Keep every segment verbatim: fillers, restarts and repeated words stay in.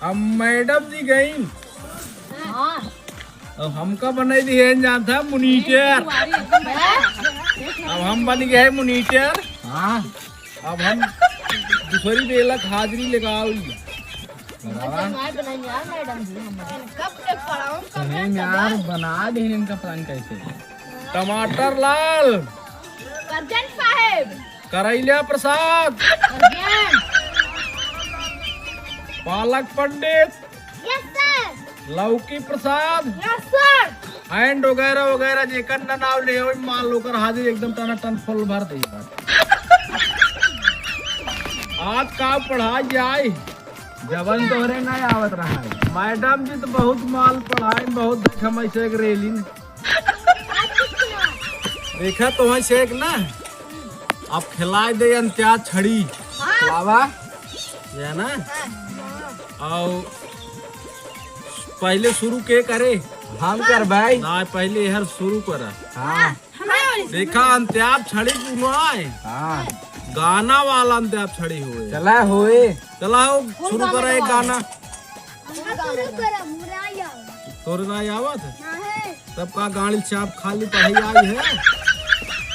हम मैडम जी गईन। हाँ। अब हमका बनाई दिहे, जानता, मुनीटर। अब हम बन गए हैं मुनीटर। हाँ। अब हम दूसरी बेला क हाजिरी लगाओ। बनावा। कब से पढ़ाओ, कब से यार, बना दे इनका plan कैसे? टमाटर लाल। Present साहेब। करैला प्रसाद। Present। पालक पंडित। Yes sir। लौकी प्रसाद। Yes sir। And वगैरह वगैरह जेकर ना नाव ले होई, मान लो कर हाजिर एकदम टनाटन full भर दे। आज का पढ़ाई जाए? जवन तोहरे ना आवत रहा है। मैडम जी तो बहुत माल पढ़ाए, बहुत देख हम ऐसे एक रेलिंग। देखा तो है शेख ना, अब खिलाए दे अंत्या छड़ी। हाँ। लावा। ये ना? हाँ। और पहले शुरू के करे? हम कर भाई। ना, पहले हर शुरू करा। हाँ। देखा अंत्या छड़ी सुनो आए। हाँ। गाना वाला अंत्या छड़ी हुए। चला हुए। चला हो, शुरू करा एक गाना। हाँ, शुरू करा, मुरा यार। तोरे ना आवत? नहीं। तब का गाड़ी चाप खाली पढ़ाई आई है?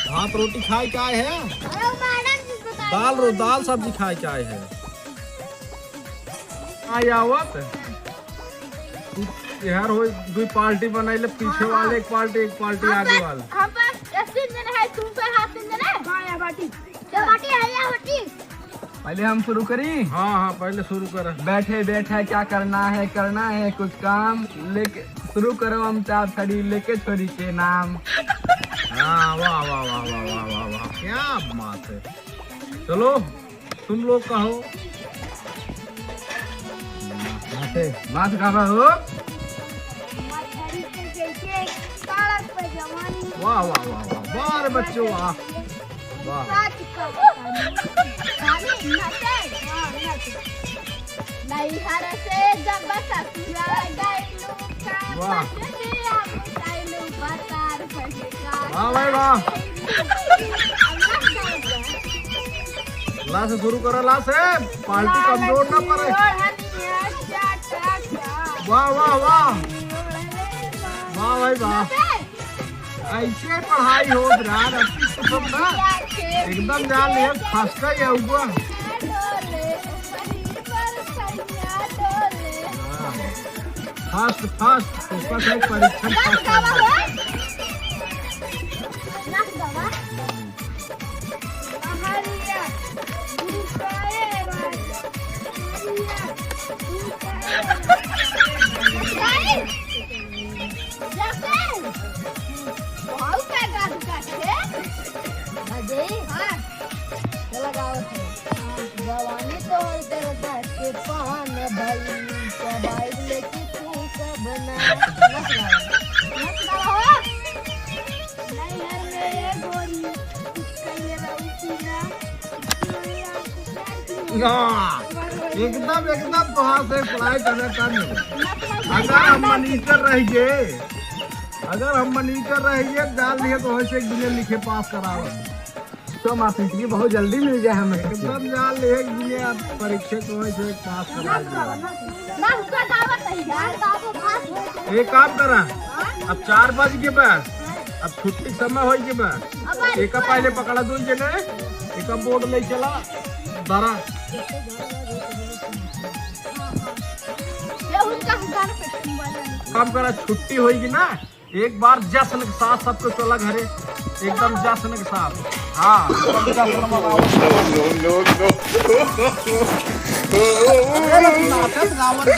भात रोटी खाए के आए है? अरे मैडम जी बताइए। दाल रो-, दाल सब्जी खाए के आए है? ना आवत? तू यार हो, दुई पार्टी बनाई ले, पीछे हाँ, वाले हाँ। एक पार्टी, एक पार्टी हम आगे पे, वाले। हम पे तीन जने है, तुम पे हाथ तीन जने। बाया बाटी। दो बाटी है, या बाटी। पहले हम शुरू करी? हाँ, हाँ, पहले शुरू कर। बैठे बैठे क्या करना है, करना है कुछ काम, लेके शुरू करो हम चाप छड़ी, लेके छोरी के नाम। हाँ, वाह, वाह, क्या बात है। चलो, तुम लोग कहो। माथे, माथे का हो? वाह, वाह, वाह, वाह, वाह रे बच्चों, वाह। वाह। नैहर से जब ससुरा गइलू, का वाह। बजरिया बुझाइलू, बतार भटका। वाह भाई वाह। अल्लाह का ला से शुरू करो, ला से। पार्टी कमजोर ना पड़े। वाह, वाह, वाह। वाह भाई वाह। ऐसे पढ़ाई हो रहा है, अति सुंदर ना। एकदम जान लिया, first है ये हुआ। हाँ। First, first, focus है, परीक्षण first है। अजय। हाँ। चला गावत है। जवानी तोहर करता के पान भई, कब आइब लेके तू कब ना। मस्त गावा। मस्त गावा हो। नैहर में ये गोरी, कुछ कहिए बाबू सीना। हाँ, एकदम, एकदम तोहार से पढ़ाई करे का नहीं। अगर हम मनीटर रह गए, अगर हम मनीटर रह गए, जान लिए तो वैसे एक दुनिया लिखे पास करावत। तो माँ पिंकी बहुत जल्दी मिल जाए हमें। एकदम जान ले, एक दुनिया परीक्षा को वैसे पास करावत। एक काम करा, अब चार बज के बा, अब छुट्टी समय होई के बा। अब एक पहले पकड़ा दो जने, एक बोर्ड ले चला, धरा। काम करा, छुट्टी होई कि ना, एक बार जश्न के साथ सबको चला घरे, एकदम जश्न के साथ। हाँ, एकदम जश्न मनाओ। No, no, no। अरे, नाचत गावत जा।